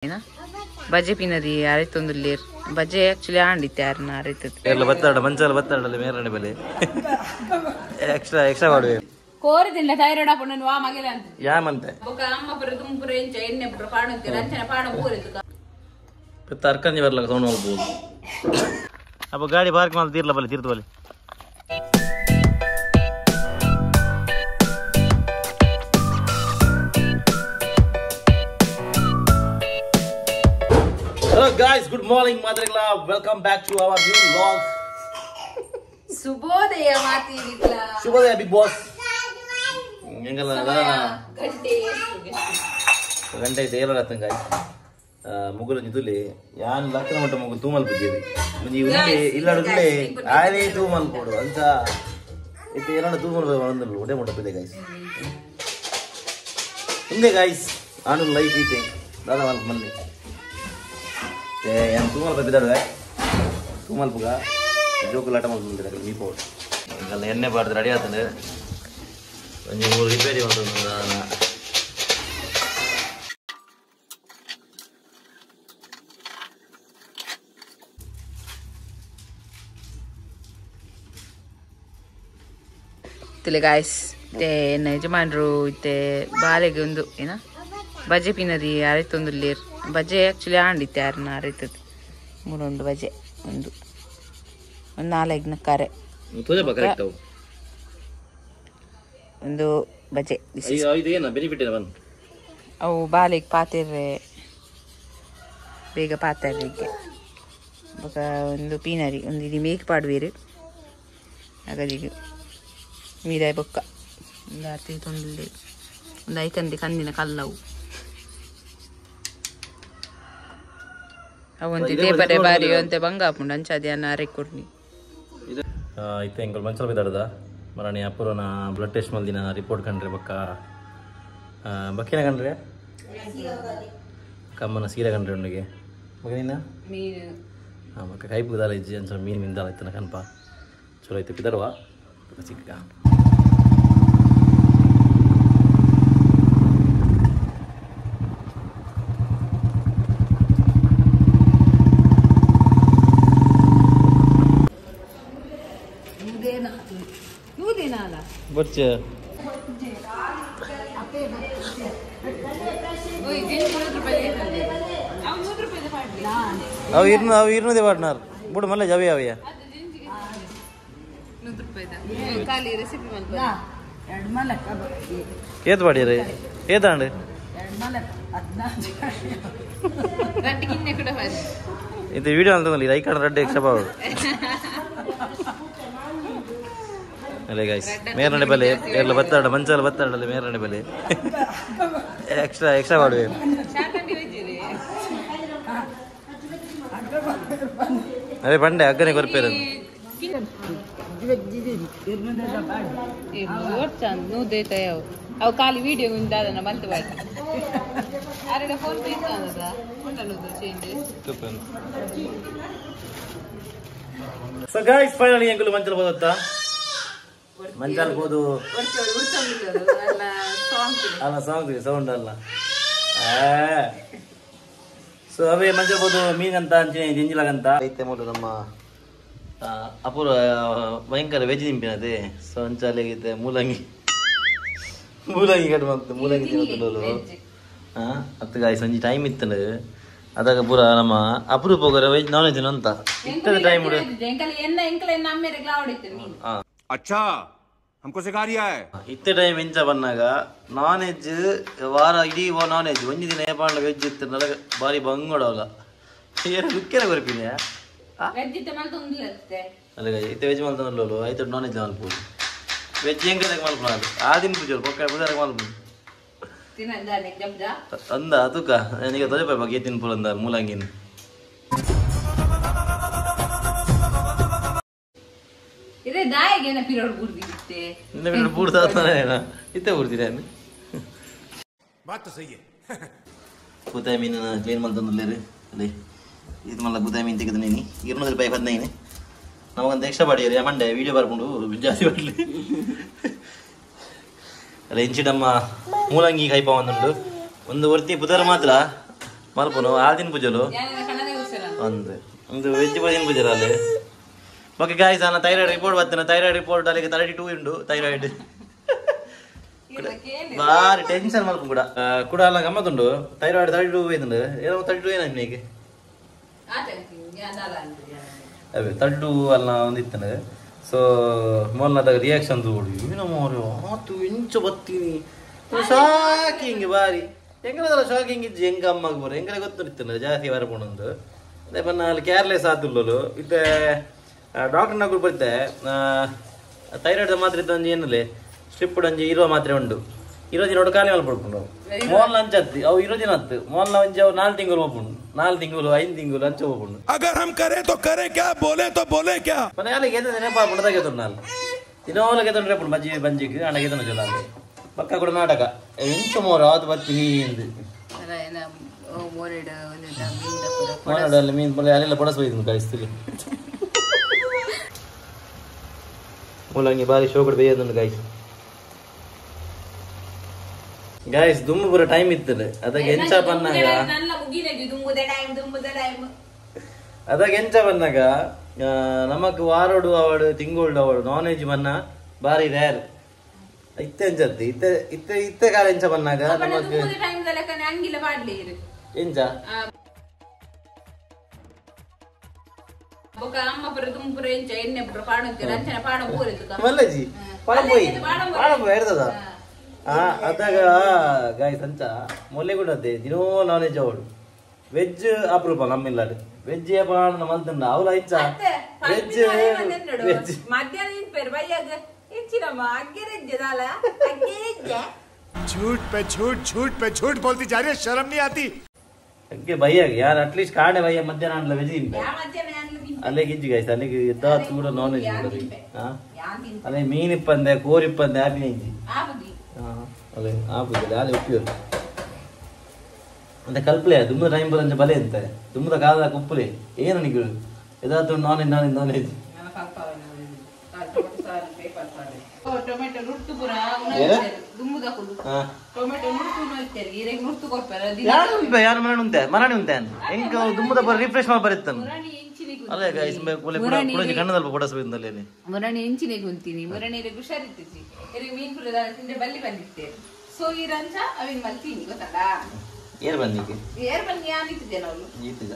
ಬಜೆ ಪಿನರಿ ಅರೆತೊಂದುಲ್ಲೇರ್ ಬಜೆ actually ಆಂಡಿತ್ತೆ ಯಾರನ್ನ ಅರೆತದ ಎಲ್ಲ ಬತ್ತಾಡ ಮಂಚಾಲ ಬತ್ತಾಡಲ್ಲ ಮೇರನೆ ಬೆಲೆ ಎಕ್ಸ್ಟ್ರಾ ಎಕ್ಸ್ಟ್ರಾ ಮಾಡುವೆ ಕೋರಿದಿಲ್ಲ ಥೈರಾಯ್ಡ್ ಆಪುಂಡು ವಾ ಮಗೆಲ ಅಂತ ಯಾಮಂತೆ ಬೊಕ ಅಮ್ಮ ಪುರ ತುಂಪುರ ಎಂಚ ಎಣ್ಣೆ ಪುರ ಪಾಡುಂತೆ ಅಂಚನೆ ಪಾಡ ಊರಿತು ಪೆತ್ತ ಅರ್ಕಂಜಿ ಬರ್ಲಕ ಸೌಂಡ್ ಮಾಡ್ಬೋದು ಅಪ್ಪ ಗಾಡಿ ಪಾರ್ಕ್ ಮಾಡಿ ತೀರ್ಲ ಬಲೆ ತೀರ್ತು ಬಲೆ Hello guys, good morning Madrigla. Welcome back to our new vlog. Shubhodaya Matirigla. Shubhodaya Big Boss. Engala ಗಂಟೆ ಗಂಟೆ ಐತೆ ಏಳು guys. ಮುಗುಲು ನಿದುಲೆ ಯಾನ್ ಲಕ್ಕನ ಮಟ್ಟ ಮುಗು ತೂಮಲ್ ಬುಜ್ಜಿರಿ ಮುಂಜಿ ಉಂಡೆ ಇಲ್ಲಡುಂಡೆ ಆನೆ ತೂಮಲ್ ಕೊಡು ಅಂತ ಇತ್ತೆ ಏನೋ ತೂಮಲ್ ಬಂದಲ್ಲ ಒಡೆ ಮೊಟ್ಟ ಬಿದೆ guys. ಹಿಂದೆ guys ಆನು ಲೈಫ್ ಐತೆ ದಾದಾ ಮಲ್ಪ ಮನ್ನಿ ಏನು ತೂಮಲ್ ಬಿದ್ದಾಡುವೆ ತೂಮಲ್ ಪುಗ ಜೋಕುಲಾಟ ಮಲ್ಪುಂಡು ಮೀ ಪೋಡು ಎಂಗಲ್ನ ಎಣ್ಣೆ ಬಾರ್ದು ರೆಡಿ ಆತಂಡು ಒಂಜಿ ಮೂರು ರಿಪೇರಿ ಮಲ್ತೊಂದು ತುಲೆ ಗಾಯ್ಸ್ ಎನ್ನ ಯಜಮಾನ್ರು ಇತ್ತೆ ಬಾಲೆಗೆ ಒಂದು ಏನ ಬಜೆ ಪಿನರಿ ಅರೆತೊಂದುಲ್ಲೇರ್ ಬಜೆ ಆಕ್ಚುಲಿ ಆಂಡಿತ್ತೆ ಯಾರನ್ನ ಅರೆತದ ಮೂರೊಂದು ಬಜೆ ಒಂದು ಒಂದು ನಾಲ್ಕು ಕರೆ ಕರೆಕ್ಟ್ ಅವು ಒಂದು ಬಜೆ ಇದೇನು ಬೆನಿಫಿಟ್ ಏನ ಬಂದು ಅವು ಬಾಲೆಗೆ ಪಾತೆರ್ರೆ ಬೇಗ ಪಾತೆರ್ರಿಗೆ ಬೊಕ ಒಂದು ಪೀನರಿ ಒಂದು ಇದು ಮೇಕ್ ಪಾಡುವೇರು ಹಾಗಾಗಿ ಮೀರಾಯಿ ಬೊಕ್ಕ ಒಂದು ಅರ್ಥ ತೊಂದರೆ ಒಂದು ಐಕಂದಿ ಕಂದಿನ ಕಲ್ಲವು ಅವಂತಿ ದೇಪರೆ ಬಾರಿ ಅಂತೆ ಬಂಗ ಆಪುಂಡು ಅಂಚಾದಿ ಅನ್ನ ಅರೆ ಕೊಡ್ನಿ ಇತ್ತೆ ಎಂಕಲ್ ಮಂಚಲ ಬಿದ್ದಾಡ್ದ ಮರಣಿ ಅಪೂರ್ವನ ಬ್ಲಡ್ ಟೆಸ್ಟ್ ಮಲ್ದಿನ ರಿಪೋರ್ಟ್ ಕಂಡ್ರೆ ಬೊಕ್ಕ ಬಕ್ಕಿನ ಕಂಡ್ರೆ ಕಮ್ಮನ ಸೀರೆ ಕಂಡ್ರೆ ಉಂಡಿಗೆ ಮಗ ನೀನು ಮೀನು ಹಾಂ ಬೊಕ್ಕ ಕೈಪುದಾಲ ಇಜ್ಜಿ ಅಂಚ ಮೀನು ಮಿಂದಾಲ ಇತ್ತನ ಕನ್ಪ ಚಲೋ ಐತೆ ಪಿದರ್ವ ಚಿಕ್ಕ ಬೊಚ್ಚ ಅವು ಇರ್ನು ಅವು ಇರ್ನದೇ ಪಾಡ್ನಾರ್ ಬುಡು ಮಲ್ಲ ಜವಿ ಅವಯ್ಯ ಏತ್ ಪಾಡಿಯರು ಏತಾಂಡು ಇದು ವಿಡಿಯೋ ಅಂತ ಇದು ಐಕಾಡ್ ರಡ್ಡೆ ಎಕ್ಸ್ಟ್ರಾ ಪಾಡು ಅಲ್ಲೇ ಗಾಯ್ಸ್ ಮೇರನೆ ಬಲೆ ಎಲ್ಲ ಬತ್ತಾಡ ಮಂಚಾಲ ಬತ್ತಾಡಲ್ಲ ಮೇರನೆ ಬಲೆ ಎಕ್ಸ್ಟ್ರಾ ಎಕ್ಸ್ಟ್ರಾ ಮಾಡುವೆ ಅದೇ ಬಂಡೆ ಅಗ್ಗನೆ ಕೊರ್ಪೇರ ಅವು ಖಾಲಿ ವಿಡಿಯೋ ಉಂದಾದನ ಮಲ್ತು ಬಾಟ ಅರೆಡ ಫೋನ್ ಪೇ ಇತ್ತದ ಉಂಡಲುದು ಚೇಂಜ್ ಸೊ ಗಾಯ್ಸ್ ಫೈನಲಿ ಎಂಕುಲು ಮಂಚಾಲ ಹೋದತ್ತ ಮಂಚಾಲ ಹೋದು ಅಲ್ಲ ಸಾಂಗ್ ಸೌಂಡ್ ಅಲ್ಲ ಸೊ ಅವೇ ಮಂಚಾಲ ಹೋದು ಮೀನಂತ ಅಂಚಿನ ಜಿಂಜಿಲಾಗಂತ ಐತೆ ಮೂಲು ನಮ್ಮ ಅಪೂರ್ವ ಭಯಂಕರ ವೆಜ್ ನಿಂಪಿನದೆ ಸೊ ಅಂಚಾಲೆ ಮೂಲಂಗಿ ಮೂಲಂಗಿ ಕಟ್ ಮಾಡ್ತು ಮೂಲಂಗಿ ತಿನ್ನೋದು ಹಾಂ ಹತ್ತು ಗಾಯ್ಸ್ ಒಂಜಿ ಟೈಮ್ ಇತ್ತಂಡು ಅದಾಗ ಪೂರ ನಮ್ಮ ಅಪರೂಪ ಹೋಗರೆ ವೆಜ್ ನಾನ್ ವೆಜ್ ಅಂತ ಇತ್ತದ ಟೈಮ್ अच्छा हमको सिखा रिया है ಇತ್ತೆ ಟೈಮ್ ಎಂಚ ಬಂದಾಗ ನಾನ್ ವೆಜ್ ವಾರ ಇಡೀ ನಾನ್ ವೆಜ್ ಒಂಜಿ ದಿನ ಏಪಾಂಡ ವೆಜ್ ಇತ್ತು ಬಾರಿ ಬಂಗೋಡವಲ್ಲ ಏನು ಲುಕ್ಕೆನ ಕೊರ್ಪಿನಿ ಅಲ್ಲ ಇತ್ತೆ ವೆಜ್ ಮಲ್ತನಲ್ಲೋ ಆಯ್ತು ನಾನ್ ವೆಜ್ ಮಲ್ಪು ವೆಜ್ ಹೆಂಗೆ ಮಲ್ಪು ಆ ದಿನ ಪೂಜೆ ಪೊಕ್ಕ ಪೂಜಾರ ಮಲ್ಪು ಅಂದ ತುಕ ನನಗೆ ತೊಜೆ ಬಗ್ಗೆ ತಿನ್ಪುಲ್ ಅಂದ ಮೂಲಂಗಿನ ಇದೇ ದಾಯಿಗೆ ಪಿರೋಡ್ ಬುರ್ದಿತ್ತೆ ನಿನ್ನ ಪಿರೋಡ್ ಬುರ್ದಾತಾನೆ ಇತ್ತೆ ಬುರ್ದಿರ ಬಾತ್ ಸಹಿ ಹೈ ಬೂತಾಯಿ ಮೀನನ್ನ ಕ್ಲೀನ್ ಮಲ್ತೊಂದುಲ್ಲೇರು ಅಲ್ಲಿ ಇದು ಮಲ್ಲ ಬೂತಾಯಿ ಮೀನು ತೆಗೆದು ನೀನು 200 ರೂಪಾಯಿ 15 ನಮಗಂತ ಎಕ್ಸ್ಟ್ರಾ ಬಾಡಿಯರು ಮಂಡೆ ವೀಡಿಯೋ ಬರ್ಕೊಂಡು ಜಾಸ್ತಿ ಬರಲಿ ಅಲ್ಲ ಇಂಚಿಡಮ್ಮ ಮೂಲಂಗಿ ಕೈಪ ಒಂದುಂಟು ಒಂದು ವರ್ತಿ ಪುದರ್ ಮಾತ್ರ ಮಲ್ಪುನು ಆಲ್ ದಿನ ಪೂಜಲು ಒಂದು ಒಂದು ವೆಜ್ ಪೂಜೆ ಪೂಜೆ ಅಲ್ಲಿ. ಓಕೆ ಗಾಯ್ಸ್, ಅನ್ನ ಥೈರಾಯ್ಡ್ ರಿಪೋರ್ಟ್ ಬರ್ತಾನೆ. ಥೈರಾಯ್ಡ್ ರಿಪೋರ್ಟ್ ಅಲ್ಲಿಗೆ 32 ಉಂಡು ಥೈರಾಯ್ಡ್. ಭಾರಿ ಟೆನ್ಷನ್ ಮಲ್ಪ ಕೂಡ ಕೂಡ ಅಲ್ಲ ಗಮ್ಮತ್ತುಂಡು. ಥೈರಾಯ್ಡ್ 32 ಆಯ್ತುಂಡು. ಏನೋ 32 ಏನಾಯ್ತು ನೀಗೆ? ಅವೇ 32 ಅಲ್ಲ ಒಂದು ಇತ್ತಂಡು. ಸೊ ಮೊದಲದಾಗ ರಿಯಾಕ್ಷನ್ ತಗೊಳ್ಳಿ ಏನೋ ಮೋರು ಆತು ಇಂಚು ಬತ್ತೀನಿ ಶಾಕಿಂಗ್ ಬಾರಿ ಎಂಗಲದಲ್ಲ ಶಾಕಿಂಗ್ ಇಜ್ಜಿ ಹೆಂಗ ಅಮ್ಮಗೆ ಬೋರ ಎಂಗಲ ಗೊತ್ತಿರ್ತಾನೆ ಜಾಸ್ತಿ ಬರಪೋಣೊಂದು. ಅದೇ ಬನ್ನ ಅಲ್ಲಿ ಕೇರ್ಲೆಸ್ ಆತುಲ್ಲಲು ಇತ್ತೆ ಡಾಕ್ಟರ್ನಾಗ ಬರುತ್ತೆ. ಥೈರಾಯ್ಡ್ ಮಾತ್ರೆ ಇತ್ತು ಒಂಜಿ ಏನಲ್ಲಿ ಸ್ಟ್ರಿಪ್ ಒಂಜಿ ಇರುವ ಮಾತ್ರೆ ಉಂಡು. ಇರೋ ದಿನ ಒಟ್ಟು ಖಾಲಿ ಮಲ್ಪಡ್ಪುಂಡು ಮೋಲ್ನ ಅಂಚತ್ತಿ ಅವು ಇರೋ ದಿನ ಹತ್ತು ಮೋಲ್ನ ಒಂಜಿ ಅವು 4 ತಿಂಗಳು ಹೋಗ್ಪುಂಡು. 4 ತಿಂಗಳು 5 ತಿಂಗಳು ಅಂಚೆ ಹೋಗ್ಪುಂಡು. ಅಗರ್ ಹಮ್ ಕರೆ ತೋ ಕರೆ ಕ್ಯಾ ಬೋಲೆ ತೋ ಬೋಲೆ ಕ್ಯಾ ಮನೆ ಅಲ್ಲಿಗೆ ಎದ್ದು ನೆನಪ ಪುಂಡದಾಗ ಎತ್ತುಂಡು. ನಾನು ದಿನೋಲ ಗೆತ್ತುಂಡ್ರೆ ಪುಂಡು ಬಜ್ಜಿ ಬಂಜಿಗೆ ಅಣ್ಣ ಗೆತ್ತುಂಡು ಜೊಲ್ಲ ಪಕ್ಕ ಕೂಡ ನಾಟಕ ಎಂಚ ಮೋರ ಅದು ಬರ್ತೀನಿ ಎಂದು ಮೋರಡಲ್ಲಿ ಮೀನು ಮೊಲೆ ಅಲ್ಲೆಲ್ಲ ಬಡಸ್ಬೋದು ಕಳಿಸ್ತೀವಿ. ಮೂಲಂಗಿ ಬಾರಿ ಶೋಕಡ್ ಬೇಯದುಂಡು ಗಾಯ್ಸ್. ಗಾಯ್ಸ್ ದುಮ್ಮು ಪೂರ ಟೈಮ್ ಇತ್ತಲ್ಲ ಅದಕ್ಕೆ ಎಂಚ ಬನ್ನಾಗ ಅದಕ್ಕೆ ಎಂಚ ಬನ್ನಾಗ ನಮಕ್ ವಾರೋಡು ಅವಾಡು ತಿಂಗೋಲ್ಡು ಅವಾಡು ನಾನ್ ವೆಜ್ ಬನ್ನ ಬಾರಿ ರೇರ್ ಇತ್ತೆ ಎಂಚತ್ತಿ ಇತ್ತೆ ಇತ್ತೆ ಇತ್ತೆ ಕಾಲ ಎಂಚ ಬನ್ನಾಗ ನಮಕ್ ಎಂಚ ಮಲ್ಲಜಿ ಪಾಡಂಬೋಯಿ ಪಾಡಂಬೋಯಿ ಇರ್ತದ. ಅದಾಗ ಗಾಯ್ಸ್ ಅಂಚ ಮೊಲೆ ಕೂಡ ಅದೇ ದಿನೋ ನಾನ್ ವೆಜ್ ಅವಳು ವೆಜ್ ಅಪರೂಪ ನಮ್ಮಿಲ್ಲ ವೆಜ್ ಪಾಡ ಮಲ್ತಂಡ ಅವಳ ಇಚ್ಚ ವೆಜ್ ವೆಜ್ झूठ पे झूठ झूठ पे झूठ बोलती जा रही है, शर्म नहीं आती. ಅಕ್ಕೆ ಭಯ್ಯಾಗ ಯಾರು ಅಟ್ಲೀಸ್ಟ್ ಕಾಡೆ ಭಯ್ಯ ಮಧ್ಯಾಹ್ನ ವೆಜ್ ತಿನ್ಪೆ ಅಲ್ಲಿಗೆ ಇಜ್ಜಿ ಗಾಯ್ಸ್. ಅಲ್ಲಿಗೆ ಎದ್ದಾತ್ ಕೂಡ ನಾನ್ ವೆಜ್ ಮಾಡೋದು. ಅಲ್ಲೇ ಮೀನ್ ಇಪ್ಪಂದೆ ಕೋರಿ ಇಪ್ಪಂದೆ ಆಪಿನ ಇಜ್ಜಿ ಅಲ್ಲೇ ಆಪುದಿಲ್ಲ ಅಲ್ಲೇ ಉಪ್ಪಿಯವರು ಅಂತೆ ಕಲ್ಪಲೆ ದುಮ್ಮದ ಟೈಮ್ ಬರಂಚ ಬಲೆ ಅಂತ ದುಮ್ಮದ ಕಾಲದ ಉಪ್ಪುಲೆ ಏನು ನಿಗಳು ಎದಾತು non veg non veg non veg. ಯಾರು ಮರಣ ಉಂಟೆ ಮರಣಿ ಉಂಟೆ ಎಂಕ ದುಮ್ಮದ ಬರ ರಿಫ್ರೆಶ್ ಮಾಡಿ ಬರುತ್ತಾನೆ ಅಲ್ಲ ಗೈಸ್. ಪುಡಂಜಿ ಕಣ್ಣದಲ್ಪ ಪೊಡಸಬೇಕು ಅಲ್ಲಿ ಮುರಣಿ ಎಂಚಿನೆ ಗುಂತೀನಿ ಮುರಣಿ ಹುಷಾರಿತ್ತಿಜಿ ಎರಿಗೆ ಮೀನ್ ಪುರ ತಿಂದ್ರೆ ಬಲ್ಲಿ ಬಂದಿತ್ತೆ. ಸೊ ಈ ರಂಚ ಅವಿನ್ ಮಲ್ತೀನಿ ಗೊತ್ತಲ್ಲ. ಏರ್ ಬಂದಿಗೆ ಏರ್ ಬಂದು ಯಾನಿತ್ತಿದ್ದೆ ನಾವು ಈತಿದ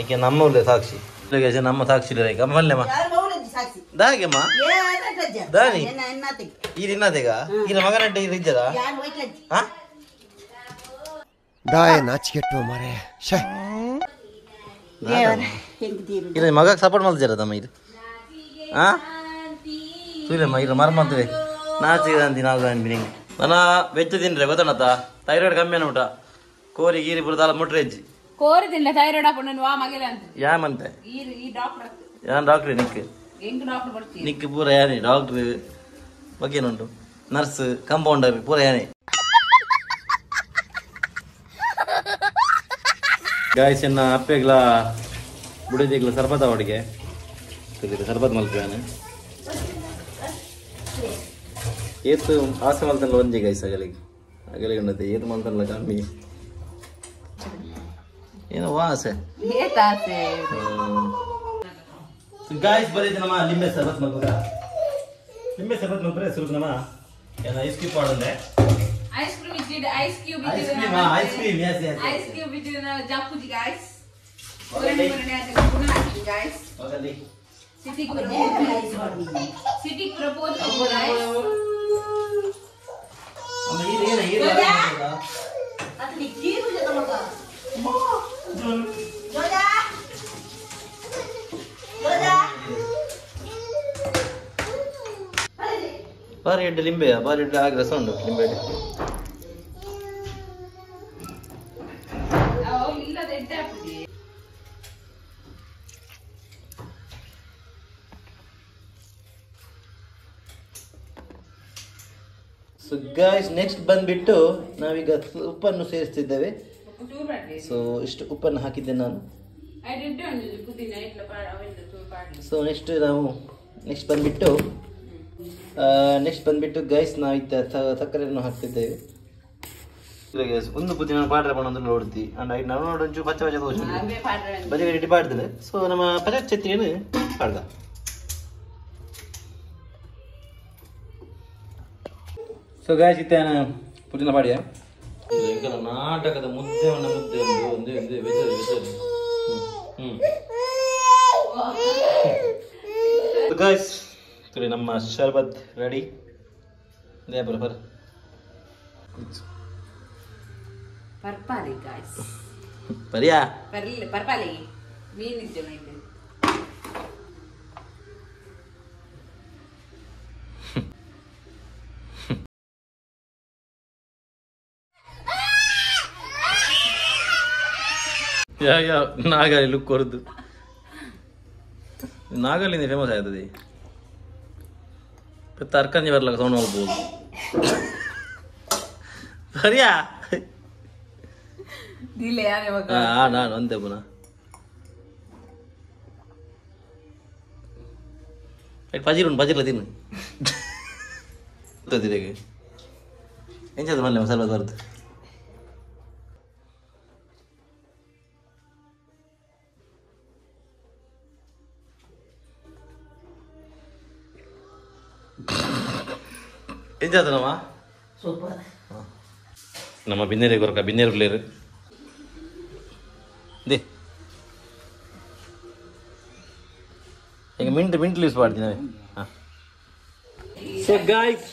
ಏಕೆ ನಮ್ಮ ಉಳ್ಳೆ ಸಾಕ್ಷಿ ನಮ್ಮ ಸಾಕ್ಷಿ ಅಮ್ಮಲ್ಲಮ್ಮ ದಾಗೆಮ್ಮ ದಾನಿ ಈ ದಿನದೇಗ ಈ ಮಗನಡ್ಡೆ ಇಜ್ಜದ ದಾಯ ನಾಚಿಕೆಟ್ಟು ಮಾರೆ ಶೇ ಇಲ್ಲ ಮಗ ಸಪೋರ್ಟ್ ಮಾಡ್ತೀರ ತಮ್ಮ ಇದು ಆ ಸೂರ್ಯಮ್ಮ ಇಲ್ಲ ಮರ ಮಾಡ್ತೇವೆ ನಾಚಿಗೆ ನಾವು ನಿಂಗೆ ನನ್ನ ವೆಜ್ ತಿನ್ರೆ ಗೊತ್ತಣ್ಣತ್ತ ಥೈರಾಯ್ಡ್ ಕಮ್ಮಿ ಅನ್ಬಿಟ್ಟ ಕೋರಿ ಗೀರಿ ಬುರದಾಲ ಮುಟ್ರೆ ಹೆಜ್ಜಿ ಕೋರಿ ತಿನ್ನ ಥೈರಾಯ್ಡ್ ಅಪ್ಪ ಯಾ ಯಾಮಂತೆ ಈ ಡಾಕ್ಟರ್ ಯಾನ್ ಡಾಕ್ಟ್ರಿ ನಿಕ್ ಹೆಂಗ್ ಡಾಕ್ಟರ್ ಬರ್ತೀನಿ ನಿಕ್ ಪೂರ ಯಾನಿ ಡಾಕ್ಟ್ರ್ ಬಗ್ಗೇನುಂಟು ನರ್ಸ್ ಕಂಪೌಂಡರ್ ಪೂರ ಯಾನಿ. ಗಾಯ್ಸ್ ಎನ್ನ ಅಪ್ಪೆಗ್ಲ ಬುಡಿದಿಗ್ಲ ಸರ್ಬತ್ ಅವಡಿಗೆ ಸರ್ಬತ್ ಮಲ್ಪೇನೆ ಏತು ಆಸೆ ಮಲ್ತಲ್ಲ ಒಂಜಿ ಗೈಸ್ ಅಗಲಿಗೆ ಅಗಲಿಗೆ ಉಂಡತೆ ಏತು ಮಲ್ತಲ್ಲ ಕಮ್ಮಿ ಏನೋ ಆಸೆ ಏತಾಸೆ. ಗಾಯ್ಸ್ ಬರೀತಿ ನಮ್ಮ ಲಿಂಬೆ ಸರ್ಬತ್ ಮಲ್ಪುಗ ಲಿಂಬೆ ಸರ್ಬತ್ ಮಲ್ಪರೆ ಸುರುಕು ನಮ್ಮ ಏನ ಐಸ್ ಕ್ಯೂಬ್ ಪಾಡಂದೆ ಐಸ್ ಕ್ರೀಮ್ ಇಜ್ಜಿಡ್ ಐಸ್ ಕ್ಯೂಬ್ ಐಸ್ ಇಜ್ಜಿಡ್ cream ice cream yes yes ice cube ಇಜ್ಜಿಡ್ ನಾವು ಜಪ್ಪುಜಿ ಗಾಯ್ಸ್ ಮುರಣಿ ಮುರಣಿ ಆತ ಗುಣ ಹಾಕಿ ಗಾಯ್ಸ್ ಹೋಗಲಿ ಸಿಟಿ ಪುರ ಸಿಟಿ ಪುರ ಪೋತು ಗಾಯ್ಸ್. ಅಮ್ಮ ಇದು ಏನ ಇದು ಅಲ್ಲಿ ಕೀರು ಜೊತೆ ಮಗ ಜೋಜಾ ಜೋಜಾ ಬಾರಿ ಎಡ್ಡೆ ಲಿಂಬೆ ಬಾರಿ ಎಡ್ಡೆ ಆಗಿ ರಸ ಉಂಟು ಲಿಂಬೆ ಎಡ್ಡೆ. ಅವು ಇಲ್ಲದ ಎಡ್ಡೆ ಹಾಕುದಿ. ಸೊ ಗೈಸ್ ನೆಕ್ಸ್ಟ್ ಬಂದ್ಬಿಟ್ಟು ನಾವೀಗ ಉಪ್ಪನ್ನು ಸೇರಿಸ್ತಿದ್ದೇವೆ. ಸೊ ಇಷ್ಟು ಉಪ್ಪನ್ನು ಹಾಕಿದ್ದೆ ನಾನು. ಸೊ ನೆಕ್ಸ್ಟ್ ನಾವು ನೆಕ್ಸ್ಟ್ ಬಂದ್ಬಿಟ್ಟು ಗೈಸ್ ನಾವು ಇತ್ತ ಸಕ್ಕರೆಯನ್ನು ಹಾಕ್ತಿದ್ದೇವೆ. ಒಂದು ಪುದಿನ ಪಾಡ್ರೆ ಪಣೊಂದು ನೋಡ್ತಿ ಅಂಡ್ I ನಾನು ನೋಡೊಂಚು ಪಚ್ಚ ಪಚ್ಚ ದೋಷ ಬಜೆ ರೆಡಿ ಪಾಡ್ದಿಲ್ಲ. ಸೊ ನಮ್ಮ ಪಚ್ಚ ಛತ್ರಿಯನ್ನು ಪಾಡ್ದ. ಸೊ ಗಾಯ್ಸ್ ಇತ್ತೆ ಪುದಿನ ಪಾಡಿಯ ಎಂಕಲ ನಾಟಕದ ಮುದ್ದೆ ಒಂದು ಮುದ್ದೆ ಒಂದು ಒಂದೇ ಒಂದೇ ಬೆಜರ್ ಬೆಜರ್. ಗಾಯ್ಸ್ ತುಳಿ ನಮ್ಮ ಶರ್ಬತ್ ರೆಡಿ. They ಬರಬರ್ ಪರ್ಪಾಲಿ ಗಾಯ್ಸ್ ಪರಿಯಾ ಪರ್ಲಿ ಪರ್ಪಾಲಿ ಮೀನ್ ಇಜ್ಜೆ ಮೈಂಡ್. ಯಾ ಯಾ ನಾಗಲಿ ಲುಕ್ ಕೊರದು ನಾಗಲಿಂದ ಫೇಮಸ್ ಆಯ್ತದೆ. ತರ್ಕಂಜಿ ಬರ್ಲಕ್ಕ ಸೌಂಡ್ ಹೋಗ್ಬೋದು ಸರಿಯಾ. ನಾನು ಒಂದೇ ಪುನಃ ಪಜಿರ್ ಉಂಟು ಪಜಿರ್ಲ ತಿನ್ನು ಎಂಚದ ಮಲ್ಲೆ ಮಸಾಲ ಬರ್ತದೆ. ಎಂಚಾದನಮ್ಮ ಸೂಪರ್. ನಮ್ಮ ಬಿನ್ನೇರಿ ಕೊರಕ ಬಿನ್ನೇರು ಪ್ಲೇಯರ್ they ಈಗ ಮಿಂಟ್ ಮಿಂಟ್ ಯೂಸ್ ಮಾಡ್ತೀನಿ. ಹಾಂ ಸೊ ಗಾಯ್ಸ್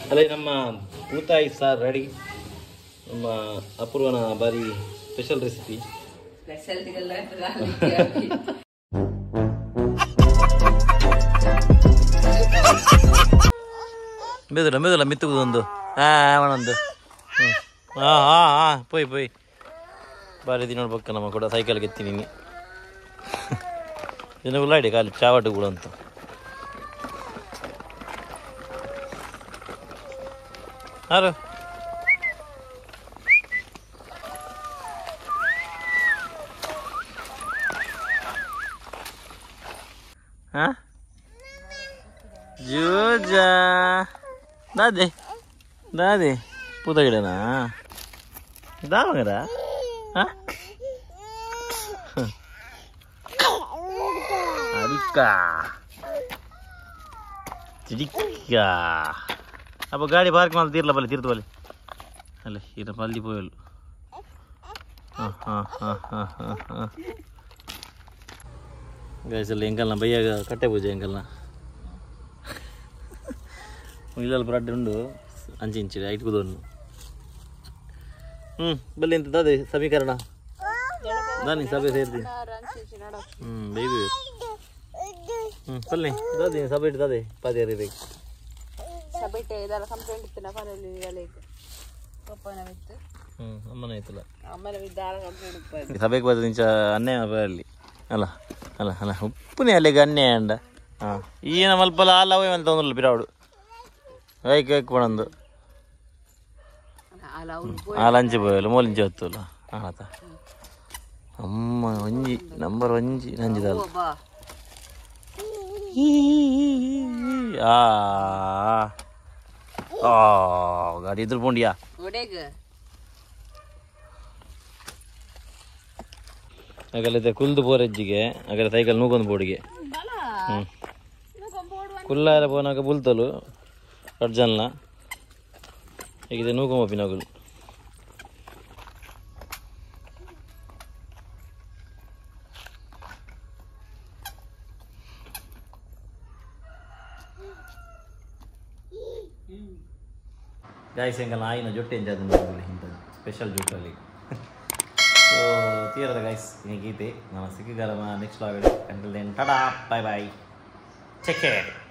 ಅಲ್ಲೇ ನಮ್ಮ ಬೂತಾಯಿ ಸಾರ್ ರೆಡಿ. ನಮ್ಮ ಅಪೂರ್ವನ ಬಾರಿ ಸ್ಪೆಷಲ್ ರೆಸಿಪಿ. ಮೆದುಲ ಮೆದುಲ ಮಿತ್ತುಗುದೊಂದು ಒಂದು ಹಾಂ ಹಾಂ ಹಾಂ ಪೋಯ್ ಪೋಯ್ ಬಾರಿ ದಿನ ನೋಡ್ಬೇಕು. ನಮ್ಮ ಕೂಡ ಸೈಕಲ್ಗೆ ಎತ್ತೀನಿ ನೀನು ದಿನ ಉಳ್ಳಾಡಿ ಖಾಲಿ ಚಾವಟು ಕೂಡ ಅಂತ. ಯಾರು ಹಾಂ ಜೂಜಾ ದಾದೆ ದಾದೆ ಪೂತ ಗಿಡನಾ ದಾಮಗರ ಹಾಂ ಅಡಿಕ್ಕ ತಿಡಿಕ್ಕ ಅಪ್ಪ ಗಾಡಿ ಪಾರ್ಕ್ ಮಾಡಿ ತೀರ್ಲ ಬಲ್ಲಿ ತೀರ್ತು ಬಲ್ಲಿ ಅಲ್ಲೇ ಇರ ಪಲ್ಲಿ ಪೋಯಲು. ಹಾಂ ಹಾಂ ಹಾಂ ಹಾಂ ಹಾಂ ಹಾಂ ಗಾಯ್ಸಲ್ಲಿ ಎಂಕಲ್ನ ಬೈಯಾಗ ಕಟ್ಟೆ ಪೂಜೆ ಎಂಕಲ್ನ ಇಲ್ಲಲ್ಲಿ ಬ್ರೆಡ್ ಉಂಡು ಅಂಚಿ ಇಂಚಿ ಐಟ್ ಕುದೋನು. ಹ್ಞೂ ಬಲ್ಲಿ ಎಂತ ಅದೇ ಸಮೀಕರಣ ದಾನಿ ಸಭೆ ಸೇರ್ತೀನಿ. ಹ್ಞೂ ಬೇಬಿ ಹ್ಞೂ ಬಲ್ಲಿ ದಾದಿ ಸಭೆ ಇಟ್ಟು ದಾದೆ ಪಾದಿ ಬೇಕು ಹ್ಞೂ ಅಮ್ಮನ ಆಯ್ತಲ್ಲ ಸಭೆಗೆ ಬರ್ತದೆ ಇಂಚ ಅನ್ಯಾಯ ಅಲ್ಲಿ ಅಲ್ಲ ಅಲ್ಲ ಅಲ್ಲ ಉಪ್ಪುನೇ ಅಲ್ಲಿಗೆ ಅನ್ಯಾಯ ಅಂಡ. ಹಾಂ ಈನ ಮಲ್ಪಲ ಅಲ್ಲ ಅವೇ ಅಂತ ತೊಂದ್ರಲ್ಲ ಬಿರಾಡು ಐಕ್ ಐಕ್ ಪಣಂದು ಆ ಲಂಚ್ ಪೋಯಲ್ಲ ಮೋಲಿಂಚಿ ಹೊತ್ತಲ್ಲ ಆತ ಅಮ್ಮ ಒಂಜಿ ನಂಬರ್ ಒಂಜಿ ನಂಜಿದಲ್ಲ. ಆ ಗಾಡಿ ಎದುರು ಪೋಂಡಿಯಾ ಅಗಲತೆ ಕುಲ್ದು ಪೋರೆಜ್ಜಿಗೆ ಅಗಲ ಸೈಕಲ್ ನೂಕೊಂದು ಬೋಡಿಗೆ. ಹ್ಞೂ ಕುಲ್ಲಾರ ಪೋನಾಗ ಬುಲ್ತಲು ಅರ್ಜನ್ಲ ಈಗ ನೂಕೊಂಬಪ್ಪಿನಗಲು. ಗಾಯ್ಸ್ ಎಂಕಲ್ನ ಆಯಿನ ಜೊಟ್ಟೆ ಎಂಜಾದ ಇಂಥ ಸ್ಪೆಷಲ್ ಜೊಟ್ಟಲ್ಲಿ. ಸೊ ತೀರದ ಗಾಯ್ಸ್ ಈ ಗೀತೆ ನಮ್ಮ ಸಿಕ್ಕಿಗಾಲ next ಲಾಗಡೆ. Until then tata bye bye take care.